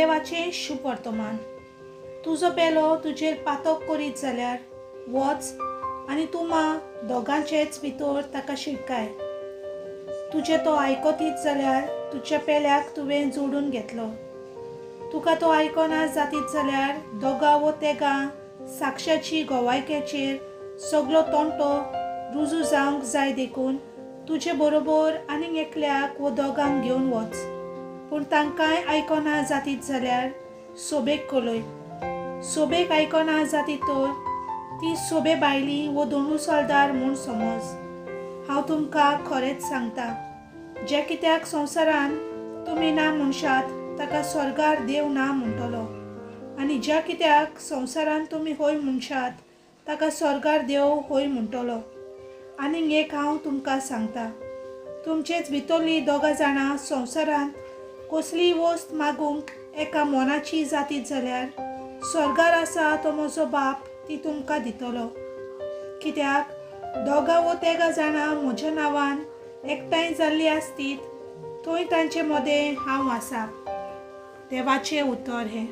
मातेवाचें शुभ वर्तमान. तुजो पेलो तुजेर पातक करीत जाल्यार वच आनी तूं मा दोगांचेच भितर ताका शिटकाय. तुजें तो आयकतीत जाल्यार तुज्या पेल्याक तुवें जोडून घेतलो. तुका तो आयकना जातीत जाल्यार दोगां वो तेगां साक्षाची गवायक्याचेर सगलो तंटो रुजू जावंक जाय देखून तुजे बरोबर आनीक एकल्याक वो दोगांक घेवन वच. पूण तांकांय आयकना जातीत जाल्यार सोबेक कलय. सोबेक आयकना जातीत तर ती सोबे बायली वो दोनू सोल्दार म्हूण समज. हांव तुमकां खरेंच सांगता, ज्या कित्याक संवसारान तुमी ना म्हणशात ताका स्वर्गार देव ना म्हणटलो, आनी ज्या कित्याक संवसारान तुमी हय म्हणशात ताका स्वर्गार देव हय म्हणटलो. आनीक एक हांव तुमकां सांगता, तुमचेच भितरलीं दोगां जाणां संवसारांत कसलीय वस्त मागूंक एका मनाची जातीत जाल्यार स्वर्गार आसा तो म्हजो बाप ती तुमकां दितलो. कित्याक दोगां वो तेगां जाणां म्हज्या नांवान एकठांय जाल्लीं आसतीत थंय तांचे मदें हांव आसा. देवाचें उतर हें.